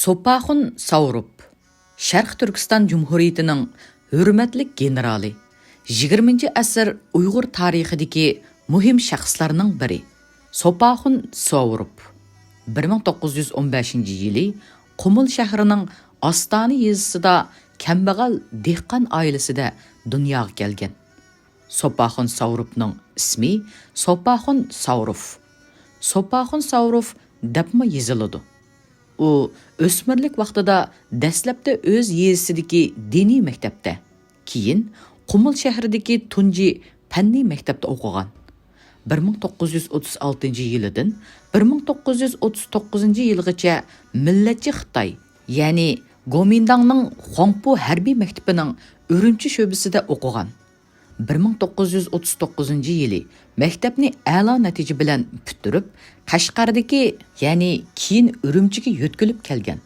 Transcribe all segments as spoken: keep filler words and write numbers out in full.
سوپاخۇن ساۋرۇپ، شەرقىي تۈركىستان جۇمھۇرىيىتىنىڭ ھۆرمەتلىك گېنېرالى، يىگىرمىنچى ئەسىر ئۇيغۇر تارىخىدىكى مۇھىم شەخسلەرنىڭ بىرى. سوپاخۇن ساۋرۇپ بىر مىڭ توققۇز يۈز ئون بەشىنچى يىلى قۇمۇل شەھىرىنىڭ ئاستانە يېزىسىدا كەمبەغەل دېھقان ئائىلىسىدە دۇنياغا كەلگەن. سوپاخۇن ساۋرۇپنىڭ ئىسمى سوپاخۇن ساۋرۇف، سوپاخۇن ساۋرۇف دەپمۇ يېزىلىدۇ. ئۇ ئۆسمۈرلۈك ۋاقتىدا دەسلەپتە ئۆز يېزىسىدىكى دىنىي مەكتەپتە، كېيىن قۇمۇل شەھىرىدىكى تۇنجى پەننىي مەكتەپتە ئوقۇغان. بىر مىڭ توققۇز يۈز ئوتتۇز ئالتىنچى يىلىدىن بىر مىڭ توققۇز يۈز ئوتتۇز توققۇزىنچى يىلغىچە مىللەتچى خىتاي، يەنى گومىنداڭنىڭ خۇاڭپۇ ھەربىي مەكتىپىنىڭ ئۈرۈمچى شۆبىسىدە ئوقۇغان. بىر مىڭ توققۇز يۈز ئوتتۇز توققۇزىنچى يىلى مەكتەپنى ئەلا نەتىجە بىلەن پۈتتۈرۈپ، قەشقەردىكى، يەنى كېيىن ئۈرۈمچىگە يۆتكىلىپ كەلگەن.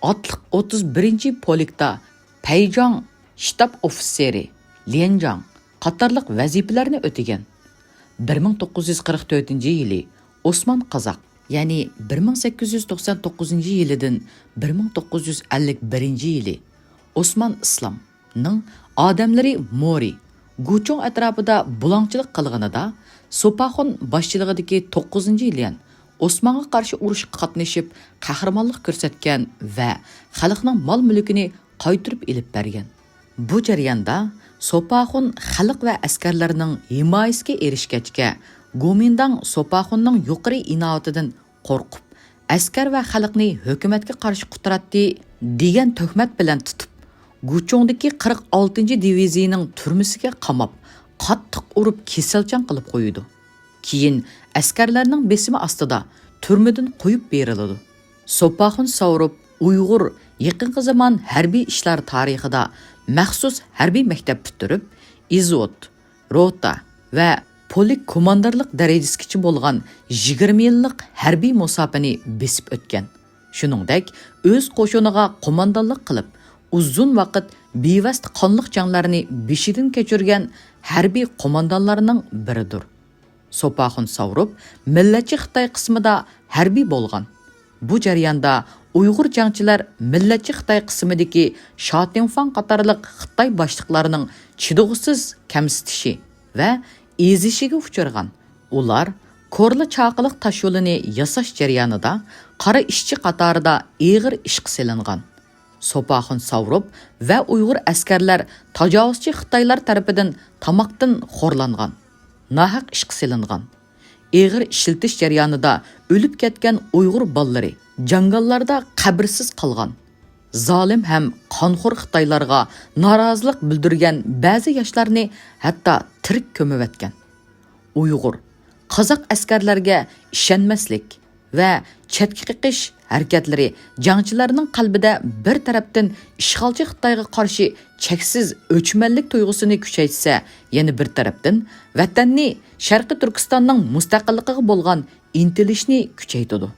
ئاتلىق ئوتتۇز بىرىنچى پولكتا پەيجاڭ شتاب ئوفىتسېرى، ليەنجاڭ قاتارلىق ۋەزىپىلەرنى ئۆتىگەن. بىر مىڭ توققۇز يۈز قىرىق تۆتىنچى يىلى ئوسمان قازاق، يەنى بىر مىڭ سەككىز يۈز توقسان توققۇزىنچى يىلىدىن بىر مىڭ توققۇز يۈز ئەللىك بىرىنچى يىلى ئوسمان ئىسلامنىڭ ئادەملىرى مورى، گۇچۇڭ ئەتراپىدا بۇلاڭچىلىق قىلغىنىدا، سوپاخۇن باشچىلىقىدىكى توققۇزىنچى ليەن ئوسمانغا قارشى ئۇرۇشقا قاتنىشىپ، قەھرىمانلىق كۆرسەتكەن ۋە خەلقنىڭ مال-مۈلكىنى قايتۇرۇپ ئېلىپ بەرگەن. بۇ جەرياندا سوپاخۇن خەلق ۋە ئەسكەرلەرنىڭ ھىمايىسىگە ئېرىشكەچكە، گومىنداڭ سوپاخۇننىڭ يۇقىرى ئىناۋىتىدىن قورقۇپ، ئەسكەر ۋە خەلقنى ھۆكۈمەتكە قارشى قۇتراتتى دېگەن تۆھمەت بىلەن تۇتۇپ، گۇچۇڭدىكى قىرىق ئالتىنچى دىۋىزىيىنىڭ تۈرمىسىگە قاماپ، قاتتىق ئۇرۇپ كېسەلچان قىلىپ قويىدۇ. كېيىن ئەسكەرلەرنىڭ بېسىمى ئاستىدا تۈرمىدىن قويۇپ بېرىلىدۇ. سوپاخۇن ساۋرۇپ ئۇيغۇر يېقىنقى زامان ھەربىي ئىشلار تارىخىدا مەخسۇس ھەربىي مەكتەپ پۈتتۈرۈپ، ئىزۋود، روتا ۋە پولك كوماندىرلىق دەرىجىسىگىچە بولغان يىگىرمە يىللىق ھەربىي مۇساپىنى بېسىپ ئۆتكەن. شۇنىڭدەك ئۆز قوشۇنىغا قوماندانلىق قىلىپ، ئۇزۇن ۋاقىت بىۋاسىتە قانلىق جەڭلەرنى بېشىدىن كەچۈرگەن ھەربىي قوماندانلارنىڭ بىرىدۇر. سوپاخۇن ساۋرۇپ مىللەتچى خىتاي قىسمىدا ھەربىي بولغان. بۇ جەرياندا ئۇيغۇر جەڭچىلەر مىللەتچى خىتاي قىسمىدىكى شاتىڭفاڭ قاتارلىق خىتاي باشلىقلارنىڭ چىدىغۇسىز كەمسىتىشى ۋە ئېزىشىگە ئۇچرىغان. ئۇلار كورلا چاقىلىق تاشيولىنى ياساش جەريانىدا قارا ئىشچى قاتارىدا ئېغىر ئىشقا سېلىنغان. سوپاخۇن ساۋرۇپ ۋە ئۇيغۇر ئەسكەرلەر تاجاۋۇزچى خىتايلار تەرىپىدىن تاماقتىن خورلانغان، ناھەق ئىشقا سېلىنغان. ئېغىر ئىشلىتىش جەريانىدا ئۆلۈپ كەتكەن ئۇيغۇر بالىلىرى جاڭگاللاردا قەبرىسىز قالغان. زالىم ھەم قانخور خىتايلارغا نارازىلىق بىلدۈرگەن بەزى ياشلارنى ھەتتا تىرىك كۆمۈۋەتكەن. ئۇيغۇر، قازاق ئەسكەرلەرگە ئىشەنمەسلىك ۋە چەتكە قېقىش ھەرىكەتلىرى جەڭچىلەرنىڭ قەلبىدە بىر تەرەپتىن ئىشغالچى خىتايغا قارشى چەكسىز ئۆچمەنلىك تۇيغۇسىنى كۈچەيتسە، يەنە بىر تەرەپتىن ۋەتەننى، شەرقىي تۈركىستاننىڭ مۇستەقىللىقىغا بولغان ئىنتىلىشنى كۈچەيتىدۇ.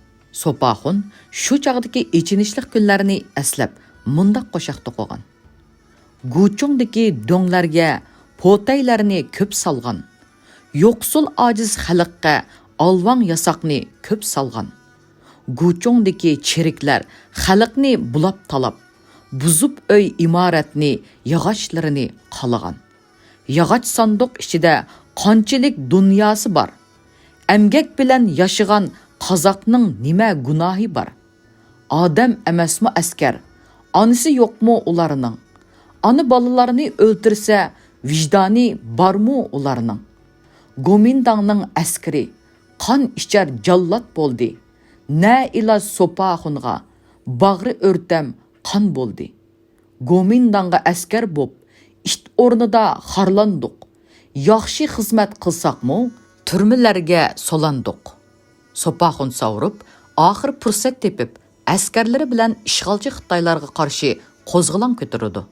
سوپاخۇن شۇ چاغدىكى ئېچىنىشلىق كۈنلەرنى ئەسلەپ مۇنداق قوشاق توقۇغان: گۇچۇڭدىكى دۆڭلەرگە پوتەيلەرنى كۆپ سالغان، يوقسۇل ئاجىز خەلققە ئالۋاڭ ياساقنى كۆپ سالغان. گۇچۇڭدىكى چېرىكلەر خەلقنى بۇلاپ تالاپ، بۇزۇپ ئۆي ئىمارەتنى، ياغاچلىرىنى قالىغان. ياغاچ ساندۇق ئىچىدە قانچىلىك دۇنياسى بار. ئەمگەك بىلەن ياشىغان قازاقنىڭ نېمە گۇناھى بار؟ ئادەم ئەمەسمۇ ئەسكەر؟ ئانىسى يوقمۇ ئۇلارنىڭ؟ ئانا بالىلارنى ئۆلتۈرسە، ۋىجدانى بارمۇ ئۇلارنىڭ؟ گومىنداڭنىڭ ئەسكىرى قان ئىچەر جاللات بولدى. نە ئىلاج سوپاخۇنغا، باغرى ئۆرتەم قان بولدى. گومىنداڭغا ئەسكەر بوپ، ئىت ئورنىدا خارلاندۇق. ياخشى خىزمەت قىلساقمۇ، تۈرمىلەرگە سولاندۇق. سوپاخۇن ساۋرۇپ ئاخىر پۇرسەت تېپىپ، ئەسكەرلىرى بىلەن ئىشغالچى خىتايلارغا قارشى قوزغىلاڭ كۆتۈرىدۇ.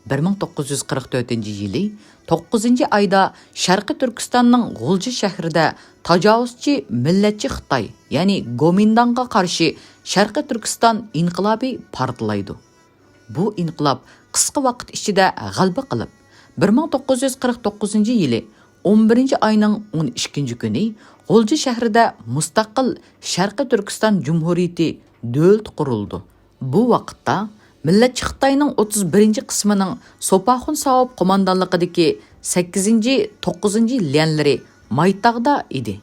بىر مىڭ توققۇز يۈز قىرىق تۆتىنچى يىلى توققۇزىنچى ئايدا شەرقىي تۈركىستاننىڭ غۇلجا شەھىرىدە تاجاۋۇزچى مىللەتچى خىتاي، يەنى گومىنداڭغا قارشى شەرقىي تۈركىستان ئىنقىلابى پارتلايدۇ. بۇ ئىنقىلاب قىسقا ۋاقىت ئىچىدە غەلىبە قىلىپ، بىر مىڭ توققۇز يۈز قىرىق توققۇزىنچى يىلى ئون بىرىنچى ئاينىڭ ئون ئىككىنچى كۈنى غۇلجا شەھىرىدە مۇستەقىل شەرقىي تۈركىستان جۇمھۇرىيىتى دۆلىتى قۇرۇلىدۇ بۇ ۋاقىتتا مىللەتچى خىتاينىڭ ئوتتۇز بىرىنچى قىسمىنىڭ سوپاخۇن ساۋۇپ قوماندانلىقىدىكى سەككىزىنچى، توققۇزىنچى ليەنلىرى مايتاغدا ئىدى.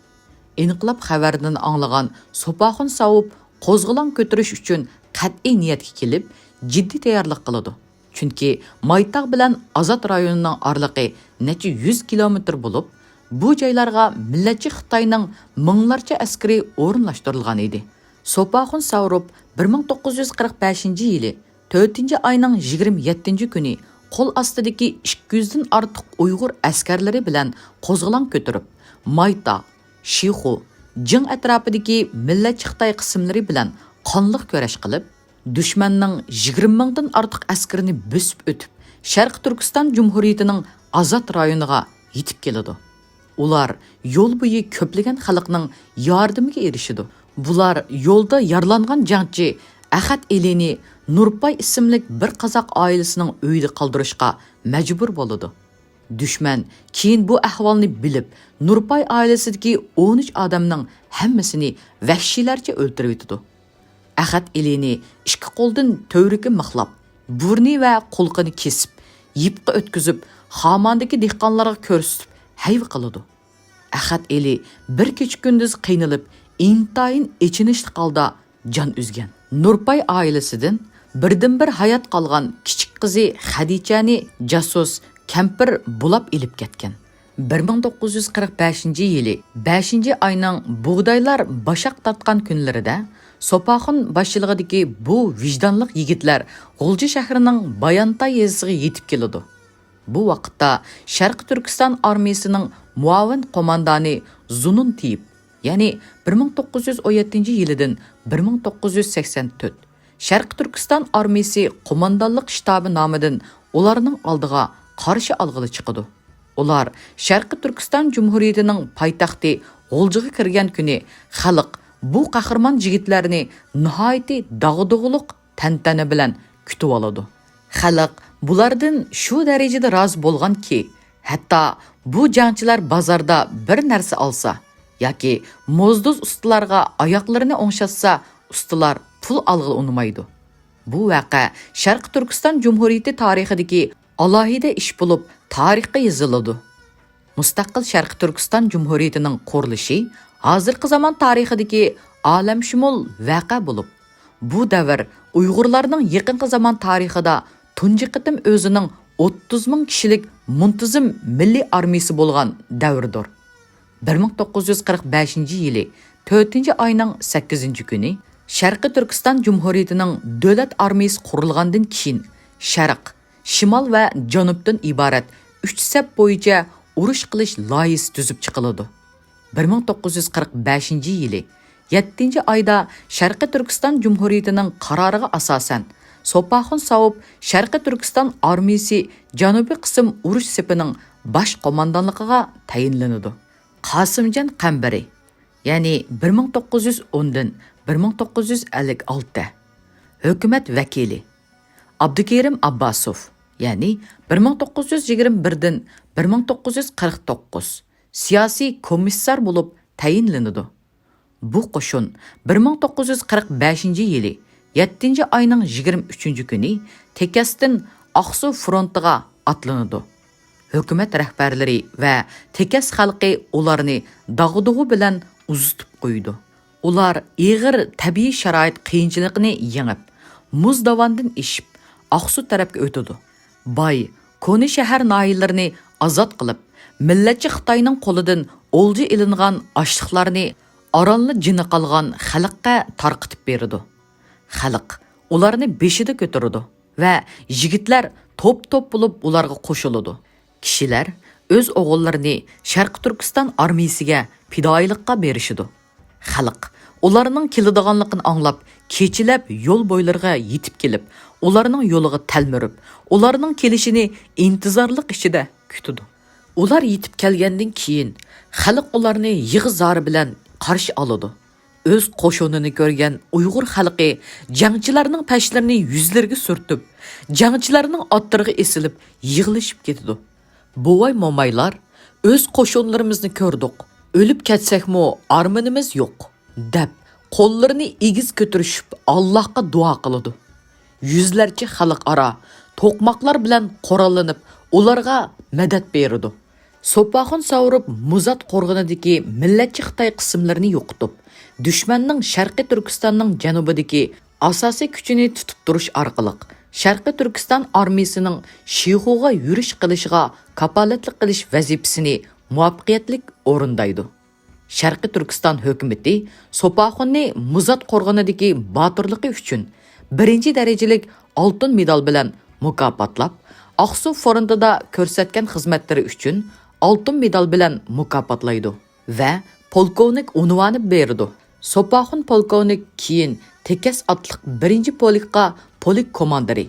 ئىنقىلاب خەۋەرىدىن ئاڭلىغان سوپاخۇن ساۋۇپ قوزغىلاڭ كۆتۈرۈش ئۈچۈن قەتئىي نىيەتكە كېلىپ، جىددىي تەييارلىق قىلىدۇ. چۈنكى مايتاغ بىلەن ئازاد رايونىنىڭ ئارىلىقى نەچچە يۈز كىلومېتىر بولۇپ، بۇ جايلارغا مىللەتچى خىتاينىڭ مىڭلارچە ئەسكىرى ئورۇنلاشتۇرۇلغان ئىدى. سوپاخۇن ساۋۇپ بىر مىڭ توققۇز يۈز قىرىق بەشىنچى يىلى تۆتىنچى ئاينىڭ يىگىرمە يەتتىنچى كۈنى قول ئاستىدىكى ئىككى يۈزدىن ئارتۇق ئۇيغۇر ئەسكەرلىرى بىلەن قوزغىلاڭ كۆتۈرۈپ، مايتاغ، شىخۇ، جىڭ ئەتراپىدىكى مىللەتچى خىتاي قىسىملىرى بىلەن قانلىق كۈرەش قىلىپ، دۈشمەننىڭ يىگىرمە مىڭدىن ئارتۇق ئەسكىرىنى بۆسۈپ ئۆتۈپ، شەرقىي تۈركىستان جۇمھۇرىيىتىنىڭ ئازاد رايونىغا يېتىپ كېلىدۇ. ئۇلار يول بويى كۆپلىگەن خەلقنىڭ ياردىمىگە ئېرىشىدۇ. بۇلار يولدا يارىلانغان جەڭچى ئەخەت ئېلىنى نۇرپاي ئىسىملىك بىر قازاق ئائىلىسىنىڭ ئۆيىدە قالدۇرۇشقا مەجبۇر بولىدۇ. دۈشمەن كېيىن بۇ ئەھۋالنى بىلىپ، نۇرپاي ئائىلىسىدىكى ئون ئۈچ ئادەمنىڭ ھەممىسىنى ۋەھشىيلەرچە ئۆلتۈرۈۋېتىدۇ. ئەخەت ئېلىنى ئىككى قولدىن تۈۋرۈككە مىخلاپ، بۇرنى ۋە قۇلىقىنى كېسىپ، يىپقا ئۆتكۈزۈپ، خاماندىكى دېھقانلارغا كۆرسىتىپ ھەيۋە قىلىدۇ. ئەخەت ئېلى بىر كېچە-كۈندۈز قىينىلىپ، ئىنتايىن ئېچىنىشلىق ھالدا جان ئۈزگەن. نۇرپاي ئائىلىسىدىن بىردىنبىر ھايات قالغان كىچىك قىزى خەدىچەنى جاسۇس كەمپىر بۇلاپ ئېلىپ كەتكەن. بىر مىڭ توققۇز يۈز قىرىق بەشىنچى يىلى بەشىنچى ئاينىڭ بۇغدايلار باشاق تارتقان كۈنلىرىدە سوپاخۇن باشچىلىقىدىكى بۇ ۋىجدانلىق يىگىتلەر غۇلجا شەھىرىنىڭ بايانتاي يېزىسىغا يېتىپ كېلىدۇ. بۇ ۋاقىتتا شەرقىي تۈركىستان ئارمىيىسىنىڭ مۇئاۋىن قوماندانى زۇنۇن تېيىپ، يەنى بىر مىڭ توققۇز يۈز ئون يەتتىنچى يىلىدىن بىر مىڭ توققۇز يۈز سەكسەن تۆت، شەرقىي تۈركىستان ئارمىيىسى قوماندانلىق شتابى نامىدىن ئۇلارنىڭ ئالدىغا قارشى ئالغىلى چىقىدۇ. ئۇلار شەرقىي تۈركىستان جۇمھۇرىيىتىنىڭ پايتەختى غۇلجىغا كىرگەن كۈنى خەلق بۇ قەھرىمان يىگىتلەرنى ناھايىتى داغدۇغىلىق تەنتەنە بىلەن كۈتۈۋالىدۇ. خەلق بۇلاردىن شۇ دەرىجىدە رازى بولغانكى، ھەتتا بۇ جەڭچىلەر بازاردا بىر نەرسە ئالسا ياكى موزدۇز ئۇستىلارغا ئاياقلىرىنى ئوڭشاتسا، ئۇستىلار پۇل ئالغىلى ئۇنىمايدۇ. بۇ ۋەقە شەرقىي تۈركىستان جۇمھۇرىيىتى تارىخىدىكى ئالاھىدە ئىش بولۇپ، تارىخقا يېزىلىدۇ. مۇستەقىل شەرقىي تۈركىستان جۇمھۇرىيىتىنىڭ قۇرۇلۇشى ھازىرقى زامان تارىخىدىكى ئالەمشۇمۇل ۋەقە بولۇپ، بۇ دەۋر ئۇيغۇرلارنىڭ يېقىنقى زامان تارىخىدا تۇنجى قېتىم ئۆزىنىڭ ئوتتۇز مىڭ كىشىلىك مۇنتىزىم مىللىي ئارمىيىسى بولغان دەۋردۇر. بىر مىڭ توققۇز يۈز قىرىق بەشىنچى يىلى تۆتىنچى ئاينىڭ سەككىزىنچى كۈنى شەرقىي تۈركىستان جۇمھۇرىيىتىنىڭ دۆلەت ئارمىيىسى قۇرۇلغاندىن كېيىن، شەرق، شىمال ۋە جەنۇبتىن ئىبارەت ئۈچ سەپ بويىچە ئۇرۇش قىلىش لايىھىسى تۈزۈپ چىقىلىدۇ. بىر مىڭ توققۇز يۈز قىرىق بەشىنچى يىلى يەتتىنچى ئايدا شەرقىي تۈركىستان جۇمھۇرىيىتىنىڭ قارارىغا ئاساسەن، سوپاخۇن ساۋۇپ شەرقىي تۈركىستان ئارمىيىسى جەنۇبىي قىسىم ئۇرۇش سېپىنىڭ باش قوماندانلىقىغا تەيىنلىنىدۇ. قاسىمجان قەمبىرى، يەنى بىر مىڭ توققۇز يۈز ئوندىن بىر مىڭ توققۇز يۈز ئەللىك ئالتە، ھۆكۈمەت ۋەكىلى، ئابدۇكېرىم ئابباسوف، يەنى بىر مىڭ توققۇز يۈز يىگىرمە بىردىن بىر مىڭ توققۇز يۈز قىرىق توققۇز، سىياسىي كومىسسار بولۇپ تەيىنلىنىدۇ. بۇ قوشۇن بىر مىڭ توققۇز يۈز قىرىق بەشىنچى يىلى يەتتىنچى ئاينىڭ يىگىرمە ئۈچىنچى كۈنى تېكەستىن ئاقسۇ فرونتىغا ئاتلىنىدۇ. ھۆكۈمەت رەھبەرلىرى ۋە تېكەس خەلقى ئۇلارنى داغدۇغا بىلەن ئۇزىتىپ قويىدۇ. ئۇلار ئېغىر تەبىئىي شارائىت قىيىنچىلىقىنى يېڭىپ، مۇز داۋاندىن ئېشىپ، ئاقسۇ تەرەپكە ئۆتىدۇ. باي، كونا شەھەر ناھىيەلىرىنى ئازاد قىلىپ، مىللەتچى خىتاينىڭ قولىدىن ئولجا ئېلىنغان ئاشلىقلارنى ئارانلا جېنى قالغان خەلققە تارقىتىپ بېرىدۇ. خەلق ئۇلارنى بېشىدا كۆتۈرىدۇ ۋە يىگىتلەر توپ-توپ بولۇپ ئۇلارغا قوشۇلىدۇ. كىشىلەر ئۆز ئوغۇللىرىنى شەرقىي تۈركىستان ئارمىيىسىگە پىدائىيلىققا بېرىشىدۇ. خەلق ئۇلارنىڭ كېلىدىغانلىقىنى ئاڭلاپ، كېچىلەپ يول بويلىرىغا يېتىپ كېلىپ، ئۇلارنىڭ يولىغا تەلمۈرۈپ، ئۇلارنىڭ كېلىشىنى ئىنتىزارلىق ئىچىدە كۈتىدۇ. ئۇلار يېتىپ كەلگەندىن كېيىن، خەلق ئۇلارنى يىغا-زار بىلەن قارشى ئالىدۇ. ئۆز قوشۇنىنى كۆرگەن ئۇيغۇر خەلقى جەڭچىلەرنىڭ پەشلىرىنى يۈزلىرىگە سۈرتۈپ، جەڭچىلەرنىڭ ئاتلىرىغا ئېسىلىپ يىغلىشىپ كېتىدۇ. بوۋاي-مومايلار، «ئۆز قوشۇنلىرىمىزنى كۆردۇق، ئۆلۈپ كەتسەكمۇ ئارمىنىمىز يوق» دەپ، قوللىرىنى ئېگىز كۆتۈرۈشۈپ، ئاللاھقا دۇئا قىلىدۇ. يۈزلەرچە خەلقئارا توقماقلار بىلەن قوراللىنىپ، ئۇلارغا مەدەت بېرىدۇ. سوپاخۇن ساۋۇرۇپ مۇزات قورغىنىدىكى مىللەتچى خىتاي قىسىملىرىنى يوقىتىپ، دۈشمەننىڭ شەرقىي تۈركىستاننىڭ جەنۇبىدىكى ئاساسىي كۈچىنى تۇتۇپ تۇرۇش ئارقىلىق، شەرقىي تۈركىستان ئارمىيىسىنىڭ شىخۇغا يۈرۈش قىلىشىغا كاپالەتلىك قىلىش ۋەزىپىسىنى مۇۋەپپەقىيەتلىك ئورۇندايدۇ. شەرقىي تۈركىستان ھۆكۈمىتى سوپاخۇننى مۇزات قورغىنىدىكى باتۇرلۇقى ئۈچۈن بىرىنچى دەرىجىلىك ئالتۇن مېدال بىلەن مۇكاپاتلاپ، ئاقسۇ فرونتىدا كۆرسەتكەن خىزمەتلىرى ئۈچۈن ئالتۇن مېدال بىلەن مۇكاپاتلايدۇ ۋە پولكوۋنىك ئۇنۋانى بېرىدۇ. سوپاخۇن پولكوۋنىك كېيىن تېكەس ئاتلىق بىرىنچى پولكقا پولك كوماندىرى،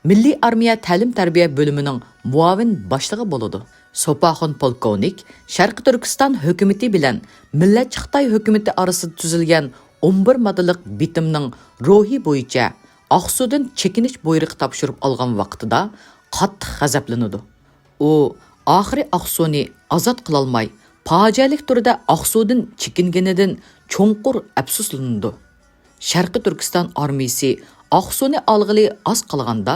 مىللىي ئارمىيە تەلىم-تەربىيە بۆلۈمىنىڭ مۇئاۋىن باشلىقى بولىدۇ. سوپاخۇن پولكوۋنىك شەرقىي تۈركىستان ھۆكۈمىتى بىلەن مىللەتچى خىتاي ھۆكۈمىتى ئارىسىدا تۈزۈلگەن ئون بىر ماددىلىق بىتىمنىڭ روھى بويىچە ئاقسۇدىن چېكىنىش بۇيرۇقى تاپشۇرۇپ ئالغان ۋاقتىدا قاتتىق غەزەپلىنىدۇ. ئۇ ئاخىرى ئاقسۇنى ئازاد قىلالماي، پاجىئەلىك تۈردە ئاقسۇدىن چېكىنگىنىدىن چوڭقۇر ئەپسۇسلىنىدۇ. شەرقىي تۈركىستان ئارمىيىسى ئاقسۇنى ئالغىلى ئاز قالغاندا،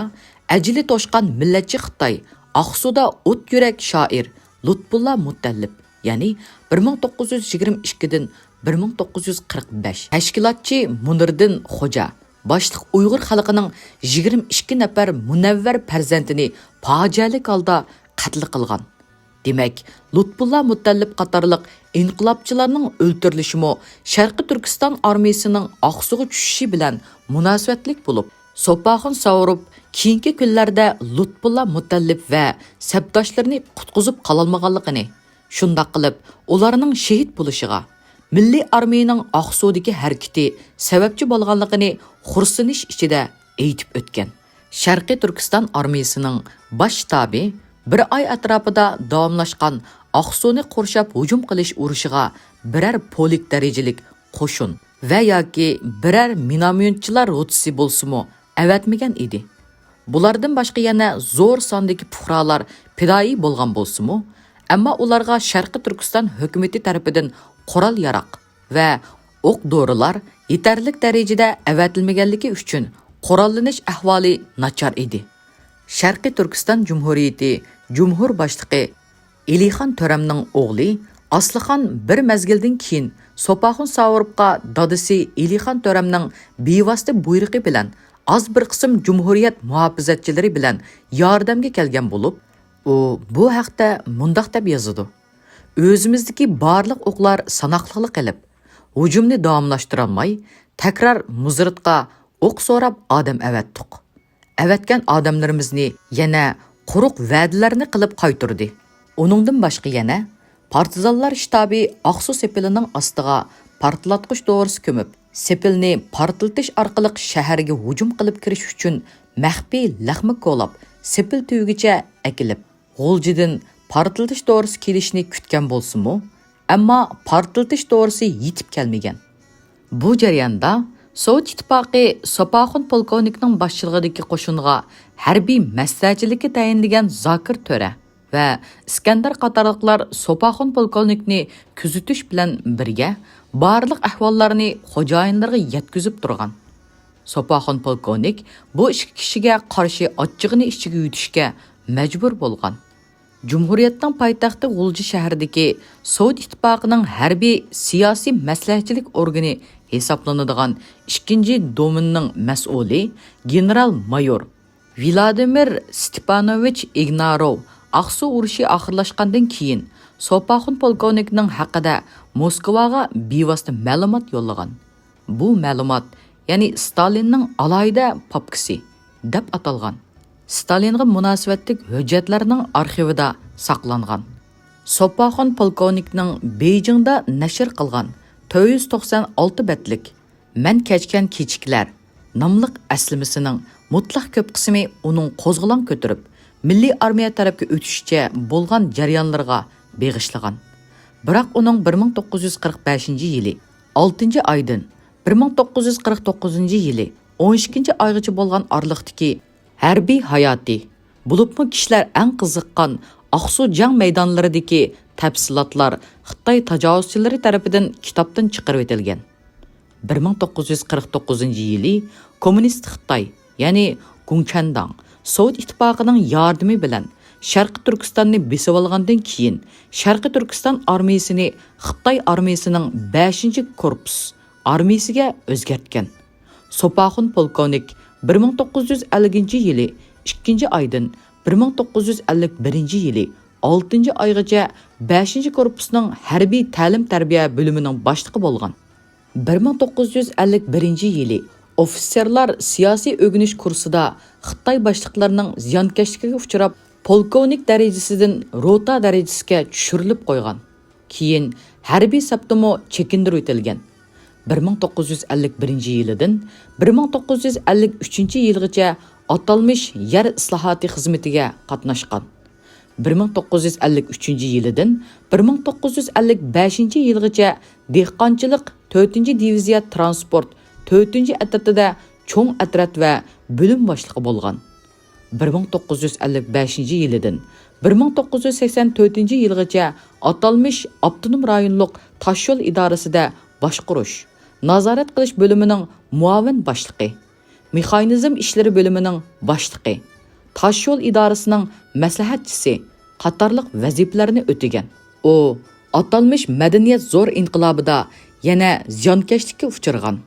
ئەجىلى توشقان مىللەتچى خىتاي ئاقسۇدا ئوت يۈرەك شائىر لۇتپۇللا مۇتەللىپ، يەنى بىر مىڭ توققۇز يۈز يىگىرمە ئىككىدىن بىر مىڭ توققۇز يۈز قىرىق بەش، تەشكىلاتچى مۇنىردىن خوجا باشلىق ئۇيغۇر خەلقىنىڭ يىگىرمە ئىككى نەپەر مۇنەۋۋەر پەرزەنتىنى پاجىئەلىك ھالدا قەتل قىلغان. دېمەك، لۇتپۇللا مۇتەللىپ قاتارلىق ئىنقىلابچىلارنىڭ ئۆلتۈرۈلۈشىمۇ شەرقىي تۈركىستان ئارمىيىسىنىڭ ئاقسۇغا چۈشۈشى بىلەن مۇناسىۋەتلىك بولۇپ، سوپاخۇن ساۋۇرۇپ كېيىنكى كۈنلەردە لۇتپۇللا مۇتەللىپ ۋە سەپداشلىرىنى قۇتقۇزۇپ قالالمىغانلىقىنى، شۇنداق قىلىپ ئۇلارنىڭ شېھىت بولۇشىغا مىللىي ئارمىيىنىڭ ئاقسۇدىكى ھەرىكىتى سەۋەبچى بولغانلىقىنى خورسىنىش ئىچىدە ئېيتىپ ئۆتكەن. شەرقىي تۈركىستان ئارمىيىسىنىڭ باش شتابى بىر ئاي ئەتراپىدا داۋاملاشقان ئاقسۇنى قورشاپ ھۇجۇم قىلىش ئۇرۇشىغا بىرەر پولك دەرىجىلىك قوشۇن ۋە ياكى بىرەر مىنوميوتچىلار روتىسى بولسىمۇ ئەۋەتمىگەن ئىدى. بۇلاردىن باشقا يەنە زور ساندىكى پۇقرالار پىدائىي بولغان بولسىمۇ، ئەمما ئۇلارغا شەرقىي تۈركىستان ھۆكۈمىتى تەرىپىدىن قورال-ياراق ۋە ئوق-دورىلار يېتەرلىك دەرىجىدە ئەۋەتىلمىگەنلىكى ئۈچۈن قوراللىنىش ئەھۋالى ناچار ئىدى. شەرقىي تۈركىستان جۇمھۇرىيىتى جۇمھۇر باشلىقى ئېلىخان تۆرەمنىڭ ئوغلى ئاسلىخان بىر مەزگىلدىن كېيىن سوپاخۇن ساۋۇروپقا دادىسى ئېلىخان تۆرەمنىڭ بىۋاسىتە بۇيرۇقى بىلەن ئاز بىر قىسىم جۇمھۇرىيەت مۇھاپىزەتچىلىرى بىلەن ياردەمگە كەلگەن بولۇپ، ئۇ بۇ ھەقتە مۇنداق دەپ يازىدۇ: «ئۆزىمىزدىكى بارلىق ئوقلار ساناقلىقلا قېلىپ، ھۇجۇمنى داۋاملاشتۇرالماي، تەكرار مۇزرىتقا ئوق سوراپ ئادەم ئەۋەتتۇق. ئەۋەتكەن ئادەملىرىمىزنى يەنە قۇرۇق ۋەدىلەرنى قىلىپ قايتۇردى.» ئۇنىڭدىن باشقا يەنە پارتىزانلار شتابى ئاقسۇ سېپىلىنىڭ ئاستىغا پارتلاتقۇچ دورىسى كۆمۈپ، سېپىلنى پارتلىتىش ئارقىلىق شەھەرگە ھۇجۇم قىلىپ كىرىش ئۈچۈن مەخپىي لەخمە كولاپ، سېپىل تۈۋىگىچە ئەكېلىپ، غۇلجىدىن پارتلىتىش دورىسى كېلىشىنى كۈتكەن بولسىمۇ، ئەمما پارتلىتىش دورىسى يېتىپ كەلمىگەن. بۇ جەرياندا سوۋېت ئىتتىپاقى سوپاخۇن پولكوۋنىكنىڭ باشچىلىقىدىكى قوشۇنغا ھەربىي مەسلىھەتچىلىككە تەيىنلىگەن زاكىر تۆرە ۋە ئىسكەندەر قاتارلىقلار سوپاخۇن پولكوۋنىكنى كۆزىتىش بىلەن بىرگە، بارلىق ئەھۋاللارنى خوجايىنلىرىغا يەتكۈزۈپ تۇرغان. سوپاخۇن پولكوۋنىك بۇ ئىككى كىشىگە قارشى ئاچچىقىنى ئىچىگە يۇتۇشكە مەجبۇر بولغان. جۇمھۇرىيەتنىڭ پايتەختى غۇلجا شەھىرىدىكى سوۋېت ئىتتىپاقىنىڭ ھەربىي سىياسىي مەسلىھەتچىلىك ئورگىنى ھېسابلىنىدىغان ئىككىنچى دومېننىڭ مەسئۇلى گېنېرال مايور ۋلادىمىر ستېپانوۋىچ ئىگناروۋ ئاقسۇ ئۇرۇشى ئاخىرلاشقاندىن كېيىن سوپاخۇن پولكوۋنىكنىڭ ھەققىدە موسكۋاغا بىۋاسىتە مەلۇمات يوللىغان. بۇ مەلۇمات، يەنى ستالىننىڭ ئالاھىدە پاپكىسى دەپ ئاتالغان، ستالىنغا مۇناسىۋەتلىك ھۆججەتلەرنىڭ ئارخىۋىدا ساقلانغان. سوپاخۇن پولكوۋنىكنىڭ بېيجىڭدا نەشر قىلغان تۆت يۈز توقسان ئالتە بەتلىك مەن كەچكەن كېچىكلەر ناملىق ئەسلىمىسىنىڭ مۇتلەق كۆپ قىسمى ئۇنىڭ قوزغىلاڭ كۆتۈرۈپ، مىللىي ئارمىيە تەرەپكە ئۆتۈشىچە بولغان جەريانلىرىغا بېغىشلىغان. بىراق ئۇنىڭ بىر مىڭ توققۇز يۈز قىرىق بەشىنچى يىلى ئالتىنچى ئايدىن بىر مىڭ توققۇز يۈز قىرىق توققۇزىنچى يىلى ئون ئىككىنچى ئايغىچە بولغان ئارىلىقتىكى ھەربىي ھاياتى، بولۇپمۇ كىشىلەر ئەڭ قىزىققان ئاقسۇ جەڭ مەيدانلىرىدىكى تەپسىلاتلار خىتاي تاجاۋۇزچىلىرى تەرىپىدىن كىتابتىن چىقىرىۋېتىلگەن. بىر مىڭ توققۇز يۈز قىرىق توققۇزىنچى يىلى كوممۇنىست خىتاي، يەنى گۇڭچەنداڭ، سوۋېت ئىتتىپاقىنىڭ ياردىمى بىلەن شەرقىي تۈركىستاننى بېسىۋالغاندىن كېيىن، شەرقىي تۈركىستان ئارمىيىسىنى خىتاي ئارمىيىسىنىڭ بەشىنچى كورپۇس ئارمىيىسىگە ئۆزگەرتكەن. سوپاخۇن پولكوۋنىك بىر مىڭ توققۇز يۈز ئەللىكىنچى يىلى ئىككىنچى ئايدىن بىر مىڭ توققۇز يۈز ئەللىك بىرىنچى يىلى ئالتىنچى ئايغىچە بەشىنچى كورپۇسنىڭ ھەربىي تەلىم-تەربىيە بۆلۈمىنىڭ باشلىقى بولغان. بىر مىڭ توققۇز يۈز ئەللىك بىرىنچى يىلى ئوفىتسېرلار سىياسىي ئۆگىنىش كۇرسىدا خىتاي باشلىقلىرىنىڭ زىيانكەشلىكىگە ئۇچراپ، پولكوۋنىك دەرىجىسىدىن روتا دەرىجىسىگە چۈشۈرۈلۈپ قويغان. كېيىن ھەربىي سەپتىمۇ چېكىندۈرۈۋېتىلگەن. بىر مىڭ توققۇز يۈز ئەللىك بىرىنچى يىلىدىن بىر مىڭ توققۇز يۈز ئەللىك ئۈچىنچى يىلغىچە ئاتالمىش يەر ئىسلاھاتى خىزمىتىگە قاتناشقان. بىر مىڭ توققۇز يۈز ئەللىك ئۈچىنچى يىلىدىن بىر مىڭ توققۇز يۈز ئەللىك بەشىنچى يىلغىچە دېھقانچىلىق تۆتىنچى دىۋىزىيە ترانسپورت تۆتىنچى ئەترىتىدە چوڭ ئەترەت ۋە بۆلۈم باشلىقى بولغان. بىر مىڭ توققۇز يۈز ئەللىك بەشىنچى يىلىدىن بىر مىڭ توققۇز يۈز سەكسەن تۆتىنچى يىلغىچە ئاتالمىش ئاپتونوم رايونلۇق تاشيول ئىدارىسىدە باشقۇرۇش، نازارەت قىلىش بۆلۈمىنىڭ مۇئاۋىن باشلىقى، مېخانىزم ئىشلىرى بۆلۈمىنىڭ باشلىقى، تاشيول ئىدارىسىنىڭ مەسلىھەتچىسى قاتارلىق ۋەزىپىلەرنى ئۆتىگەن. ئۇ ئاتالمىش مەدەنىيەت زور ئىنقىلابىدا يەنە زىيانكەشلىككە ئۇچرىغان.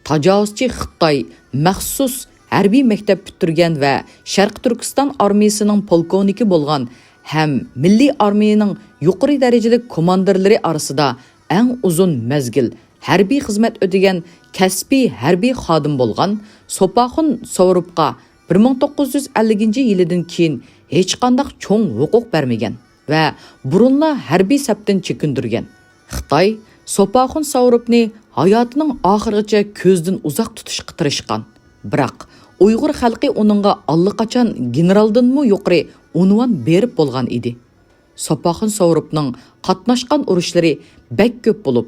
تاجاۋۇزچى خىتاي مەخسۇس ھەربىي مەكتەپ پۈتتۈرگەن ۋە شەرقىي تۈركىستان ئارمىيىسىنىڭ پولكوۋنىكى بولغان ھەم مىللىي ئارمىيىنىڭ يۇقىرى دەرىجىلىك كوماندىرلىرى ئارىسىدا ئەڭ ئۇزۇن مەزگىل ھەربىي خىزمەت ئۆتىگەن كەسپىي ھەربىي خادىم بولغان سوپاخۇن ساۋروپقا بىر مىڭ توققۇز يۈز ئەللىكىنچى يىلىدىن كېيىن ھېچقانداق چوڭ ھوقۇق بەرمىگەن ۋە بۇرۇنلا ھەربىي سەپتىن چېكىندۈرگەن. خىتاي سوپاخۇن ساۋروپنى ھاياتىنىڭ ئاخىرىغىچە كۆزدىن ئۇزاق تۇتۇشقا تىرىشقان. بىراق، ئۇيغۇر خەلقى ئۇنىڭغا ئاللىقاچان گېنېرالدىنمۇ يۇقىرى ئۇنۋان بېرىپ بولغان ئىدى. سوپاخۇن ساۋروپنىڭ قاتناشقان ئۇرۇشلىرى بەك كۆپ بولۇپ،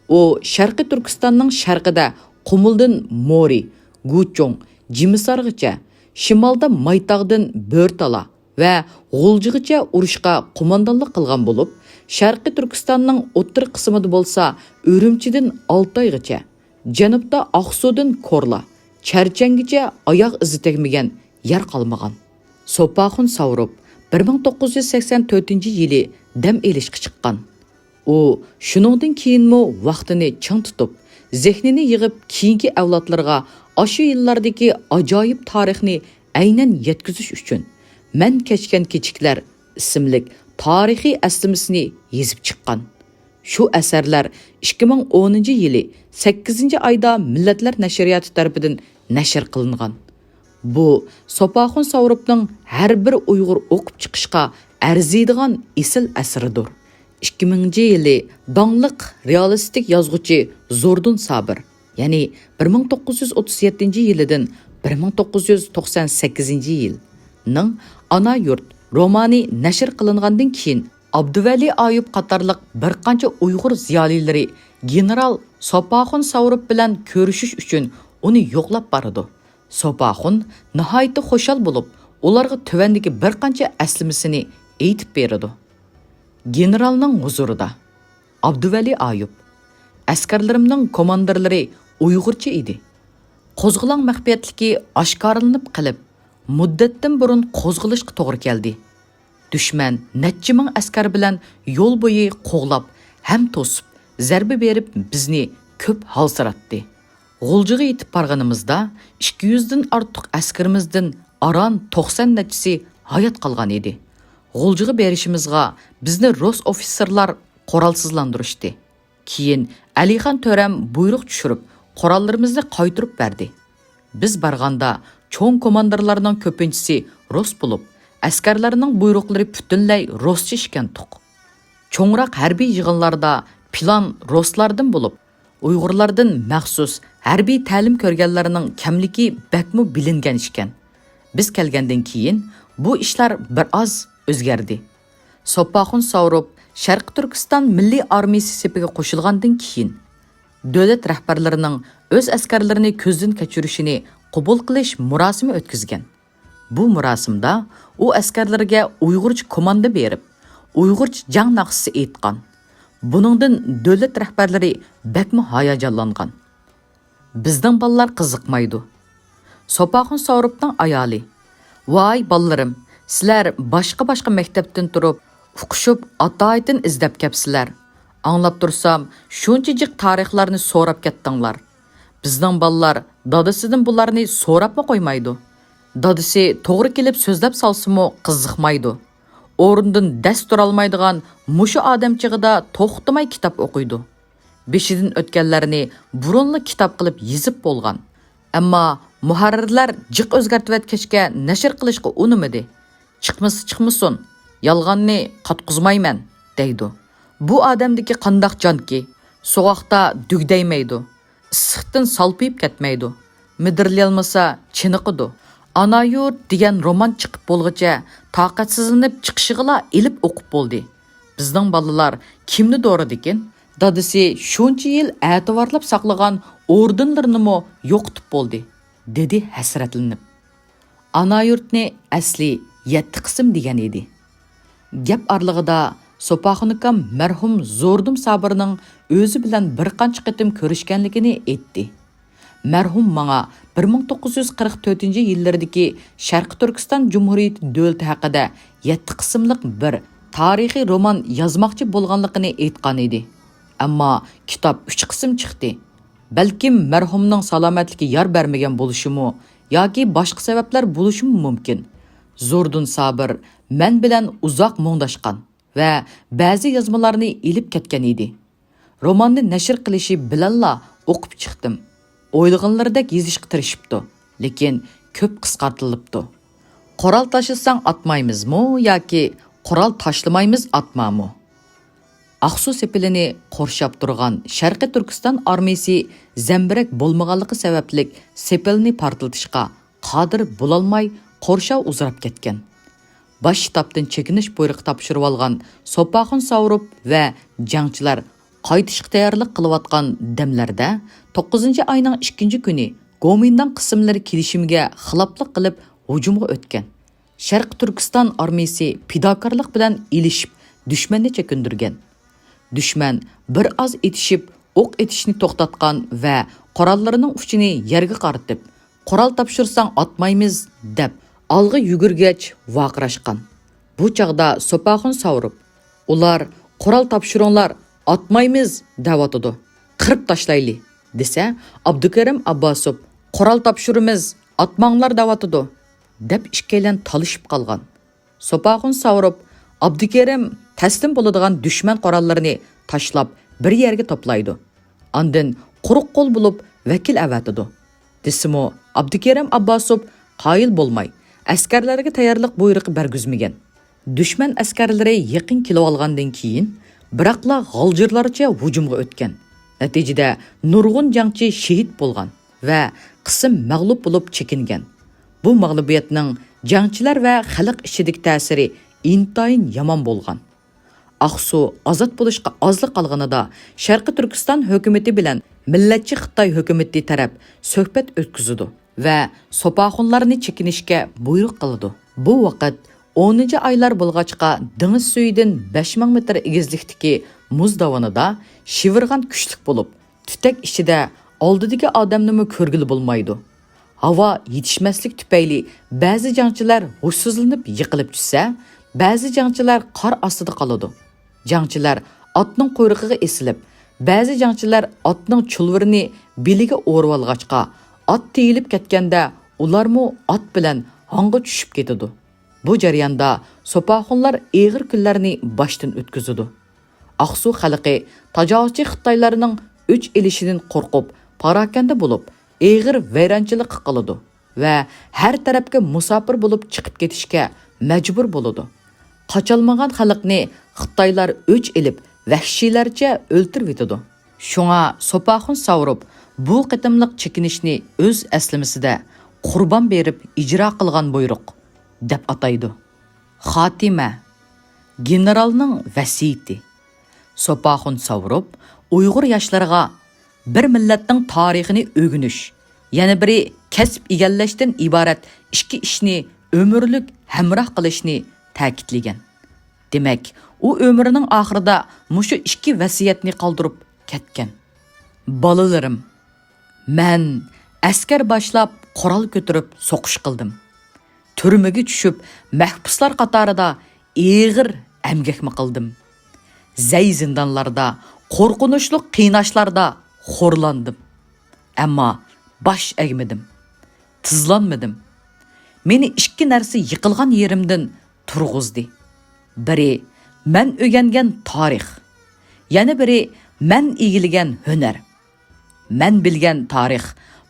ئۇ شەرقىي تۈركىستاننىڭ شەرقىدە قۇمۇلدىن مورى، گۇچۇڭ، جىمىسارغىچە، شىمالدا مايتاغدىن بۆرتالا ۋە غۇلجىغىچە ئۇرۇشقا قوماندانلىق قىلغان بولۇپ، شەرقىي تۈركىستاننىڭ ئوتتۇرا قىسمىدا بولسا ئۈرۈمچىدىن ئالتايغىچە، جەنۇبتا ئاقسۇدىن كورلا، چەرچەنگىچە ئاياغ ئىزى تەگمىگەن يەر قالمىغان. سوپاخۇن ساۋروپ بىر مىڭ توققۇز يۈز سەكسەن تۆتىنچى يىلى دەم ئېلىشقا چىققان. ئۇ شۇنىڭدىن كېيىنمۇ ۋاقتىنى چىڭ تۇتۇپ، زېھنىنى يىغىپ، كېيىنكى ئەۋلادلىرىغا ئاشۇ يىللاردىكى ئاجايىپ تارىخنى ئەينەن يەتكۈزۈش ئۈچۈن مەن كەچكەن كېچىكلەر ئىسىملىك تارىخىي ئەسلىمىسىنى يېزىپ چىققان. شۇ ئەسەرلەر ئىككى مىڭ ئونىنچى يىلى سەككىزىنچى ئايدا مىللەتلەر نەشرىياتى تەرىپىدىن نەشر قىلىنغان. بۇ سوپاخۇن ساۋروپنىڭ ھەر بىر ئۇيغۇر ئوقۇپ چىقىشقا ئەرزىيدىغان ئېسىل ئەسىرىدۇر. ئىككى مىڭىنچى يىلى داڭلىق رېئالىستىك يازغۇچى زوردۇن سابىر، يەنى بىر مىڭ توققۇز يۈز ئوتتۇز يەتتىنچى يىلىدىن بىر مىڭ توققۇز يۈز توقسان سەككىزىنچى يىلنىڭ ئانا يۇرت رومانى نەشر قىلىنغاندىن كېيىن، ئابدۇۋەلى ئايۇپ قاتارلىق بىر قانچە ئۇيغۇر زىيالىيلىرى گېنېرال سوپاخۇن ساۋروپ بىلەن كۆرۈشۈش ئۈچۈن ئۇنى يوقلاپ بارىدۇ. سوپاخۇن ناھايىتى خۇشال بولۇپ، ئۇلارغا تۆۋەندىكى بىر قانچە ئەسلىمىسىنى ئېيتىپ بېرىدۇ. گېنېرالنىڭ ھۇزۇرىدا. ئابدۇۋەلى ئايۇپ. ئەسكەرلىرىمنىڭ كوماندىرلىرى ئۇيغۇرچە ئىدى. قوزغىلاڭ مەخپىيەتلىكى ئاشكارىلىنىپ قېلىپ، مۇددەتتىن بۇرۇن قوزغىلىشقا توغرا كەلدى. دۈشمەن نەچچە مىڭ ئەسكەر بىلەن يول بويى قوغلاپ ھەم توسۇپ، زەربە بېرىپ بىزنى كۆپ ھالسىراتتى. غۇلجىغا يېتىپ بارغىنىمىزدا، ئىككى يۈزدىن ئارتۇق ئەسكىرىمىزدىن ئاران توقسان نەچچىسى ھايات قالغان ئىدى. غۇلجىغا بېرىشىمىزغا بىزنى رۇس ئوفىتسېرلار قورالسىزلاندۇرۇشتى. كېيىن ئەلىخان تۆرەم بۇيرۇق چۈشۈرۈپ، قوراللىرىمىزنى قايتۇرۇپ بەردى. بىز بارغاندا چوڭ كوماندىرلارنىڭ كۆپىنچىسى رۇس بولۇپ، ئەسكەرلەرنىڭ بۇيرۇقلىرى پۈتۈنلەي رۇسچە ئىكەنتۇق. چوڭراق ھەربىي يىغىنلاردا پىلان رۇسلاردىن بولۇپ، ئۇيغۇرلاردىن مەخسۇس ھەربىي تەلىم كۆرگەنلەرنىڭ كەملىكى بەكمۇ بىلىنگەن ئىكەن. بىز كەلگەندىن كېيىن بۇ ئىشلار بىر ئاز ئۆزگەردى. سوپاخۇن ساۋروپ شەرقىي تۈركىستان مىللىي ئارمىيىسى سېپىگە قوشۇلغاندىن كېيىن، دۆلەت رەھبەرلىرىنىڭ ئۆز ئەسكەرلىرىنى كۆزدىن كەچۈرۈشىنى قوبۇل قىلىش مۇراسىمى ئۆتكۈزگەن. بۇ مۇراسىمدا ئۇ ئەسكەرلىرىگە ئۇيغۇرچە كوماندا بېرىپ، ئۇيغۇرچە جەڭ ناخشىسى ئېيتقان. بۇنىڭدىن دۆلەت رەھبەرلىرى بەكمۇ ھاياجانلانغان. بىزنىڭ بالىلار قىزىقمايدۇ. سوپاخۇن ساۋرۇپنىڭ ئايالى. ۋاي بالىلىرىم، سىلەر باشقا-باشقا مەكتەپتىن تۇرۇپ، ئۇقۇشۇپ ئاتايىتىن ئىزدەپ كەپسىلەر. ئاڭلاپ تۇرسام، شۇنچە جىق تارىخلارنى سوراپ كەتتىڭلار. بىزنىڭ بالىلار دادىسىدىن بۇلارنى سوراپمۇ قويمايدۇ. دادىسى توغرا كېلىپ سۆزلەپ سالسىمۇ قىزىقمايدۇ. ئورنىدىن دەس تۇرالمايدىغان مۇشۇ ئادەم چېغىدا توختىماي كىتاب ئوقۇيدۇ. بېشىدىن ئۆتكەنلەرنى بۇرۇنلا كىتاب قىلىپ يېزىپ بولغان. ئەمما مۇھەررىرلەر جىق ئۆزگەرتىۋەتكەچكە نەشر قىلىشقا ئۇنىمىدى. «چىقمىسا چىقمىسۇن، يالغاننى قاتقۇزمايمەن» دەيدۇ. بۇ ئادەمدىكى قانداق جانكى؟ سوغۇقتا دۈگدەيمەيدۇ. ئىسسىقتىن سالپىيىپ كەتمەيدۇ. مىدىرلىيالمىسا چېنىقىدۇ. «ئانا يۇرت» دېگەن رومان چىقىپ بولغۇچە تاقەتسىزلىنىپ چىقىشىغىلا ئېلىپ ئوقۇپ بولدى. بىزنىڭ بالىلار كىمنى دورىدىكىن؟ دادىسى شۇنچە يىل ئەتىۋارلاپ ساقلىغان ئوردېنلىرىنىمۇ يوقىتىپ بولدى، دېدى ھەسرەتلىنىپ. ئانا يۇرتنى ئەسلى يەتتە قىسىم دېگەن ئىدى. گەپ ئارىلىقىدا سوپاخۇن ئاكام مەرھۇم زوردۇن سابىرنىڭ ئۆزى بىلەن بىر قانچە قېتىم كۆرۈشكەنلىكىنى ئېيتتى. مەرھۇم ماڭا بىر مىڭ توققۇز يۈز قىرىق تۆتىنچى يىللىرىدىكى شەرقىي تۈركىستان جۇمھۇرىيىتى دۆلىتى ھەققىدە يەتتە قىسىملىق بىر تارىخىي رومان يازماقچى بولغانلىقىنى ئېيتقان ئىدى. ئەمما كىتاب ئۈچ قىسىم چىقتى. بەلكىم مەرھۇمنىڭ سالامەتلىكى يار بەرمىگەن بولۇشىمۇ ياكى باشقا سەۋەبلەر بولۇشىمۇ مۇمكىن. زوردۇن سابىر مەن بىلەن ئۇزاق مۇڭداشقان ۋە بەزى يازمىلارنى ئېلىپ كەتكەن ئىدى. روماننى نەشر قىلىشى بىلەنلا ئوقۇپ چىقتىم. ئويلىغانلىرىدەك يېزىشقا تىرىشىپتۇ، لېكىن كۆپ قىسقارتىلىپتۇ. «قورال تاشلىساڭ ئاتمايمىزمۇ ياكى قورال تاشلىمايمىز ئاتمامۇ؟» ئاقسۇ سېپىلىنى قورشاپ تۇرغان شەرقىي تۈركىستان ئارمىيىسى زەمبىرەك بولمىغانلىقى سەۋەبلىك سېپىلنى پارتلىتىشقا قادىر بولالماي قورشاۋ ئۇزىراپ كەتكەن. باش شتابتىن چېكىنىش بۇيرۇقى تاپشۇرۇۋالغان سوپاخۇن ساۋرۇپ ۋە جەڭچىلەر قايتىشقا تەييارلىق قىلىۋاتقان دەملەردە، توققۇزىنچى ئاينىڭ ئىككىنچى كۈنى گومىنداڭ قىسىملىرى كېلىشىمىگە خىلاپلىق قىلىپ ھۇجۇمغا ئۆتكەن. شەرقىي تۈركىستان ئارمىيىسى پىداكارلىق بىلەن ئېلىشىپ، دۈشمەننى چېكىندۈرگەن. دۈشمەن بىر ئاز ئېتىشىپ، ئوق ئېتىشنى توختاتقان ۋە قوراللىرىنىڭ ئۇچىنى يەرگە قارىتىپ، «قورال تاپشۇرساڭ ئاتمايمىز» دەپ، ئالغا يۈگۈرگەچ ۋارقىراشقان. بۇ چاغدا سوپاخۇن ساۋرۇپ، «ئۇلار قورال تاپشۇرۇڭلار، ئاتمايمىز دەۋاتىدۇ، قىرىپ تاشلايلى» دېسە، ئابدۇكېرىم ئابباسوف «قورال تاپشۇرىمىز، ئاتماڭلار دەۋاتىدۇ» دەپ ئىككىيلەن تالىشىپ قالغان. سوپاخۇن ساۋرۇپ، ئابدۇكېرىم تەسلىم بولىدىغان دۈشمەن قوراللىرىنى تاشلاپ بىر يەرگە توپلايدۇ. ئاندىن قۇرۇق قول بولۇپ ۋەكىل ئەۋەتىدۇ. دېسىمۇ، ئابدۇكېرىم ئابباسوف قايىل بولماي، ئەسكەرلەرگە تەييارلىق بۇيرۇقى بەرگۈزمىگەن. دۈشمەن ئەسكەرلىرى يېقىن كېلىۋالغاندىن كېيىن، بىراقلا غالجىرلارچە ھۇجۇمغا ئۆتكەن. نەتىجىدە نۇرغۇن جەڭچى شېھىت بولغان ۋە قىسىم مەغلۇپ بولۇپ چېكىنگەن. بۇ مەغلۇبىيەتنىڭ جەڭچىلەر ۋە خەلق ئىچىدىكى تەسىرى ئىنتايىن يامان بولغان. ئاقسۇ ئازاد بولۇشقا ئازلا قالغىنىدا، شەرقىي تۈركىستان ھۆكۈمىتى بىلەن مىللەتچى خىتاي ھۆكۈمىتى تەرەپ سۆھبەت ئۆتكۈزىدۇ ۋە سوپاخۇنلارنى چېكىنىشكە بۇيرۇق قىلىدۇ. بۇ ۋاقىت ئونىنچى ئايلار بولغاچقا، دېڭىز سۈيىدىن بەش مىڭ مېتىر ئېگىزلىكتىكى مۇز داۋىنىدا شىۋىرغان كۈچلۈك بولۇپ، تۈتەك ئىچىدە ئالدىدىكى ئادەمنىمۇ كۆرگىلى بولمايدۇ. ھاۋا يېتىشمەسلىك تۈپەيلى بەزى جەڭچىلەر ھوشسىزلىنىپ يىقىلىپ چۈشسە، بەزى جەڭچىلەر قار ئاستىدا قالىدۇ. جەڭچىلەر ئاتنىڭ قۇيرۇقىغا ئېسىلىپ، بەزى جەڭچىلەر ئاتنىڭ چۇلۋۇرىنى بېلىگە ئورىۋالغاچقا، ئات تېيىلىپ كەتكەندە ئۇلارمۇ ئات بىلەن ھاڭغا چۈشۈپ كېتىدۇ. بۇ جەرياندا سوپاخۇنلار ئېغىر كۈنلەرنى باشتىن ئۆتكۈزىدۇ. ئاقسۇ خەلقى تاجاۋۇزچى خىتايلارنىڭ ئۆچ ئېلىشىدىن قورقۇپ، پاراكەندە بولۇپ، ئېغىر ۋەيرانچىلىققا قالىدۇ ۋە ھەر تەرەپكە مۇساپىر بولۇپ چىقىپ كېتىشكە مەجبۇر بولىدۇ. قاچالمىغان خەلقنى خىتايلار ئۆچ ئېلىپ، ۋەھشىيلەرچە ئۆلتۈرۈۋېتىدۇ. شۇڭا سوپاخۇن ساۋرۇپ بۇ قېتىملىق چېكىنىشنى ئۆز ئەسلىمىسىدە «قۇربان بېرىپ ئىجرا قىلغان بۇيرۇق» دەپ ئاتايدۇ. خاتىمە. گېنېرالنىڭ ۋەسىيىتى. سوپاخۇن ساۋرۇپ ئۇيغۇر ياشلىرىغا بىر مىللەتنىڭ تارىخىنى ئۆگىنىش، يەنە بىرى كەسىپ ئىگىلەشتىن ئىبارەت ئىككى ئىشنى ئۆمۈرلۈك ھەمراھ قىلىشنى تەكىتلىگەن. دېمەك، ئۇ ئۆمرىنىڭ ئاخىرىدا مۇشۇ ئىككى ۋەسىيەتنى قالدۇرۇپ كەتكەن. بالىلىرىم، مەن ئەسكەر باشلاپ قورال كۆتۈرۈپ سوقۇش قىلدىم. تۈرمىگە چۈشۈپ، مەھبۇسلار قاتارىدا ئېغىر ئەمگەكمۇ قىلدىم. زەي زىندانلاردا قورقۇنچلۇق قىيناشلاردا خورلاندىم. ئەمما باش ئەگمىدىم. تىزلانمىدىم. مېنى ئىككى نەرسە يىقىلغان يېرىمدىن تۇرغۇزدى. بىرى مەن ئۆگەنگەن تارىخ، يەنە بىرى مەن ئىگىلىگەن ھۈنەر. مەن بىلگەن تارىخ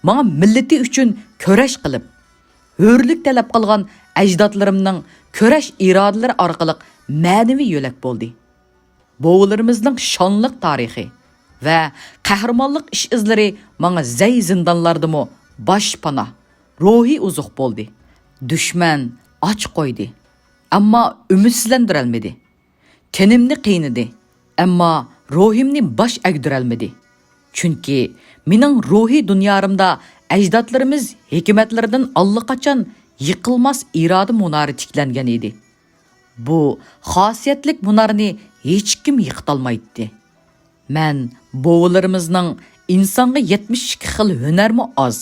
ماڭا مىللىتى ئۈچۈن كۈرەش قىلىپ، ھۆرلۈك تەلەپ قىلغان ئەجدادلىرىمنىڭ كۈرەش ئىرادىلىرى ئارقىلىق مەنىۋى يۆلەك بولدى. بوۋىلىرىمىزنىڭ شانلىق تارىخى ۋە قەھرىمانلىق ئىش-ئىزلىرى ماڭا زەي زىندانلاردىمۇ باشپاناھ، روھىي ئوزۇق بولدى. دۈشمەن ئاچ قويدى، ئەمما ئۈمىدسىزلەندۈرەلمىدى. تېنىمنى قىينىدى، ئەمما روھىمنى باش ئەگدۈرەلمىدى. چۈنكى مېنىڭ روھىي دۇنيارىمدا ئەجدادلىرىمىز ھېكمەتلىرىدىن ئاللىقاچان يىقىلماس ئىرادە مۇنارى تىكلەنگەن ئىدى. بۇ خاسىيەتلىك مۇنارنى ھېچكىم يىقىتالمايتتى. مەن بوۋىلىرىمىزنىڭ «ئىنسانغا يەتمىش ئىككى خىل ھۈنەرمۇ ئاز»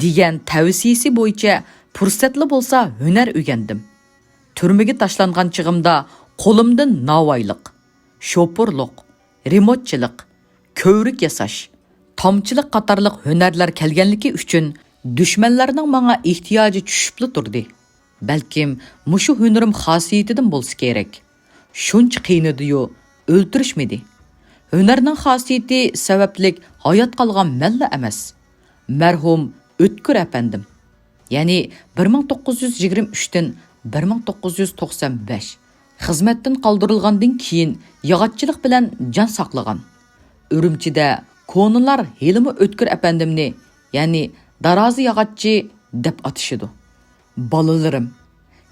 دېگەن تەۋسىيىسى بويىچە پۇرسەتلا بولسا ھۈنەر ئۆگەندىم. تۈرمىگە تاشلانغان چېغىمدا قولۇمدىن ناۋايلىق، شوپۇرلۇق، رېمونتچىلىق، كۆۋرۈك ياساش، تامچىلىق قاتارلىق ھۈنەرلەر كەلگەنلىكى ئۈچۈن دۈشمەنلەرنىڭ ماڭا ئېھتىياجى چۈشۈپلا تۇردى. بەلكىم مۇشۇ ھۈنىرىم خاسىيىتىدىن بولسا كېرەك. شۇنچە قىينىدىيۇ، ئۆلتۈرۈشمىدى. ھۈنەرنىڭ خاسىيىتى سەۋەبلىك ھايات قالغان مەنلا ئەمەس، مەرھۇم ئۆتكۈر ئەپەندىم، يەنى بىر مىڭ توققۇز يۈز يىگىرمە ئۈچتىن بىر مىڭ توققۇز يۈز توقسان بەش خىزمەتتىن قالدۇرۇلغاندىن كېيىن ياغاچچىلىق بىلەن جان ساقلىغان. ئۈرۈمچىدە كونىلار ھېلىمۇ ئۆتكۈر ئەپەندىمنى، يەنى دارازى ياغاچچى دەپ ئاتىشىدۇ. بالىلىرىم،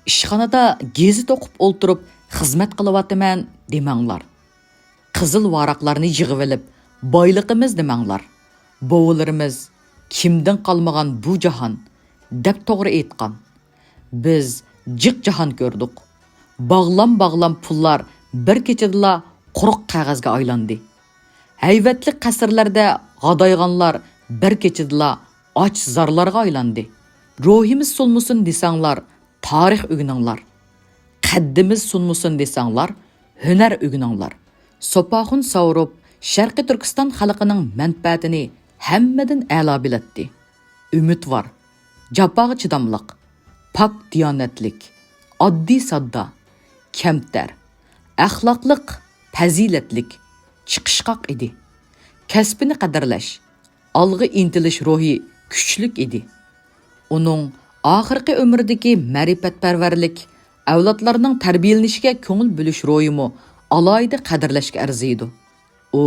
ئىشخانىدا گېزىت ئوقۇپ ئولتۇرۇپ خىزمەت قىلىۋاتىمەن دېمەڭلار. قىزىل ۋاراقلارنى يىغىۋېلىپ، بايلىقىمىز دېمەڭلار. بوۋىلىرىمىز «كىمدىن قالمىغان بۇ جاھان» دەپ توغرا ئېيتقان. بىز جىق جاھان كۆردۇق. باغلام-باغلام پۇللار بىر كېچىدىلا قۇرۇق قەغەزگە ئايلاندى. ھەيۋەتلىك قەسىرلەردە غادايغانلار بىر كېچىدىلا ئاچ زارلارغا ئايلاندى. روھىمىز سۇنمىسۇن دېسەڭلار، تارىخ ئۆگىنىڭلار. قەددىمىز سۇنمىسۇن دېسەڭلار، ھۈنەر ئۆگىنىڭلار. سوپاخۇن ساۋۇروپ شەرقىي تۈركىستان خەلقىنىڭ مەنپەئەتىنى ھەممىدىن ئەلا بىلەتتى. ئۈمىدۋار، جاپاغا چىداملىق، پاك دىيانەتلىك، ئاددىي-ساددا، كەمتەر، ئەخلاقلىق، پەزىلەتلىك، چىقىشقاق ئىدى. كەسپىنى قەدىرلەش، ئالغا ئىنتىلىش روھى كۈچلۈك ئىدى. ئۇنىڭ ئاخىرقى ئۆمرىدىكى مەرىپەتپەرۋەرلىك، ئەۋلادلارنىڭ تەربىيەلىنىشىگە كۆڭۈل بۆلۈش روھىمۇ ئالاھىدە قەدىرلەشكە ئەرزىيدۇ. ئۇ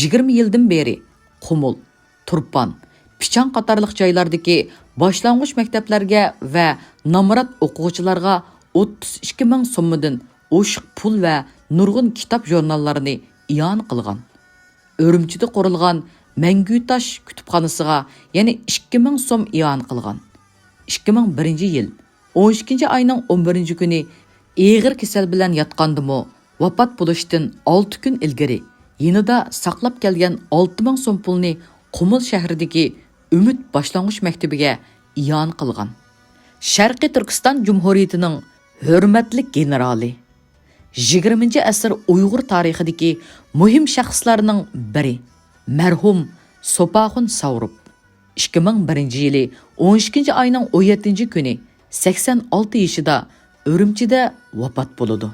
يىگىرمە يىلدىن بېرى قۇمۇل، تۇرپان، پىچان قاتارلىق جايلاردىكى باشلانغۇچ مەكتەپلەرگە ۋە نامرات ئوقۇغۇچىلارغا ئوتتۇز ئىككى مىڭ سوممىدىن ئوشۇق پۇل ۋە نۇرغۇن كىتاب-ژۇرناللارنى ئىئانە قىلغان. ئۈرۈمچىدە قۇرۇلغان مەڭگۈ تاش كۇتۇپخانىسىغا يەنە ئىككى مىڭ سوم ئىئانە قىلغان. ئىككى مىڭ بىرىنچى يىل ئون ئىككىنچى ئاينىڭ ئون بىرىنچى كۈنى ئېغىر كېسەل بىلەن ياتقاندىمۇ، ۋاپات بولۇشتىن ئالتە كۈن ئىلگىرى يېنىدا ساقلاپ كەلگەن ئالتە مىڭ سوم پۇلنى قۇمۇل شەھىرىدىكى ئۈمىد باشلانغۇچ مەكتىپىگە ئىئانە قىلغان. شەرقىي تۈركىستان جۇمھۇرىيىتىنىڭ ھۆرمەتلىك گېنېرالى، يىگىرمىنچى ئەسىر ئۇيغۇر تارىخىدىكى مۇھىم شەخسلەرنىڭ بىرى، مەرھۇم سوپاخۇن ساۋۇروپ، ئىككى مىڭ بىرىنچى يىلى ئون ئىككىنچى ئاينىڭ ئون يەتتىنچى كۈنى سەكسەن ئالتە يېشىدا ئۈرۈمچىدە ۋاپات بولىدۇ.